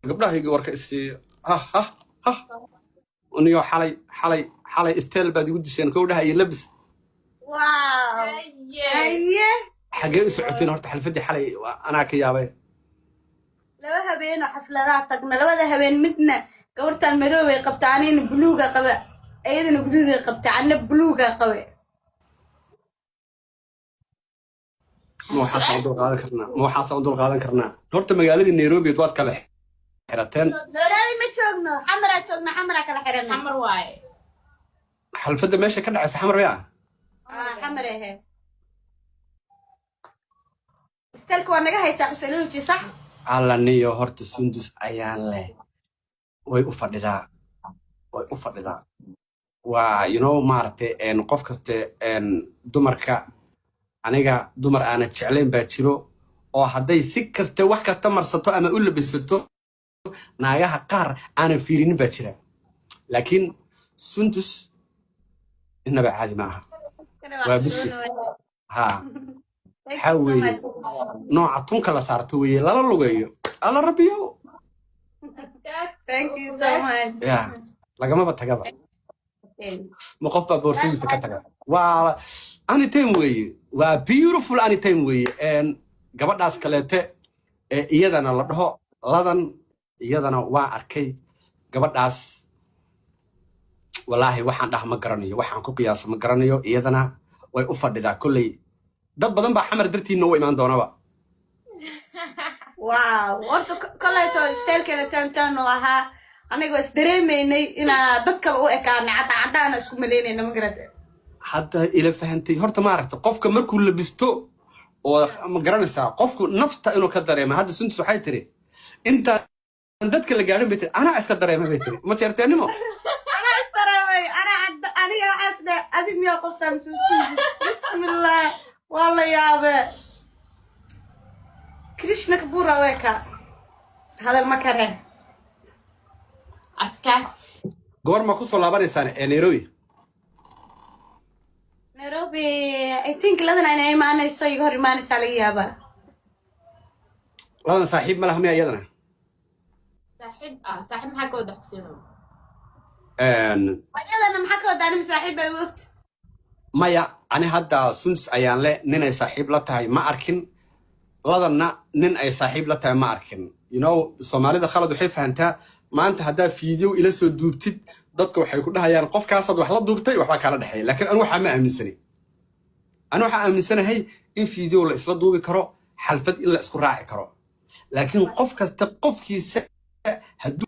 Gabdhahayga warka isiiyo. Hah hah hah, uniyo xalay xalay xalay style baad igu disheen, kowdhaha iyo labis. Wow, haye. Xaggee u socoteen horta xalfadii xalay? Anaa ka yaabay. 2 habeenoo xafladaha tagna, labada habeen midna gabartan madoobay qabta, anina buluuga qaba, iyadana guduuday qabta, anna buluuga qabe. Ma waxaasaan u dulqaadan karnaa? Ma waxaasaan u dulqaadan karnaa? Horta magaaladii Nairobi waad kala xirateen. Nairobi ma joogno, Xamaraa joogno, Xamaraa kala xirana. Xamar waaye. Xalfadda meesha ka dhacaysa Xamar miya? Ah, Xamar ahe. Styleka waa naga haysaa, Xuseenuuji, sax. Alla niyo, horta Sundus ayaan leh way u fadhidaa, way u fadhidaa. Waa maaragtay, qof kaste, dumarka, aniga dumar aana jeclayn baa jiro oo hadday si kaste wax kasta marsato ama u labisato, naagaha qaar aanan fiirinin baa jira, laakiin Sundus inaba caadi ma aha. Waa biscuit ha. Waxaa weeye nooca tunka la saarto weeye, lala lugeeyo, alla rabbiyo. Thank you so much. Ya lagamaba tagaba. Ma qof baa boorsadiisa ka taga? Waa anytime weeye, waa beautiful anytime weeye. Gabadhaas kaleete ee iyadana la dhaho Ladan, iyadana waa arkay gabadhaas. Walaahi waxaan dhah ma garanayo, waxaan ku qiyaasa ma garanayo. Iyadana way u fadhidaa. Kolley dad badan baa Xamar dartiinna u imaan doonaba. Wow, horta koleyto stylekeena tan oo ahaa, aniga waa isdareemaynay inaa dad kale u ekaanay, cadda caddaana isku malaynayna, ma garate? Hadda ila fahantay. Horta maaragta, qofka markuu labisto oo, ma garanaysaa, qofku nafta inuu ka dareema. Hadda Suntus waxay tiri intaan dadka la gaadhin bay tiri, anaa iska dareema bay tiri, ma jeerteenimo. Anaa isdareemay, anaa cadda, aniga waxaas dhe adi miyaa qoftaan suusuudis? Bismillah, waa la yaabe. Krishna Kabura weka hadal ma kare. Adkaat. Goorma kusoo laabanaysaan ee Nairobi? Nairobi, I think Ladan inay imaanayso, iga hor imaanaysaa laga yaabaa. Ladan saaxiib ma laha miya iyadana? Saaxiib ah, saaxiib maxaa ka wada, Xuseen? Iyadana maxaa ka wadaa? Anima saaxiib bay u ogta. Maya, ani hadda Sundus ayaan le nin ay saaxiib la tahay ma arkin, Ladanna nin ay saaxiib la tahay ma arkin. Soomaalida khalad waxay fahantaa. Maanta haddaa video ila soo duubtid, dadka waxay ku dhahayaan qofkaasaad wax la duubtay, waxbaa kaala dhexeeya. Laakiin anu waxaa ma aaminsani. Anu waxaa aaminsanahay in video la isla duubi karo, xalfad in la isku raaci karo, laakiin qof kasta qofkiisa hadduu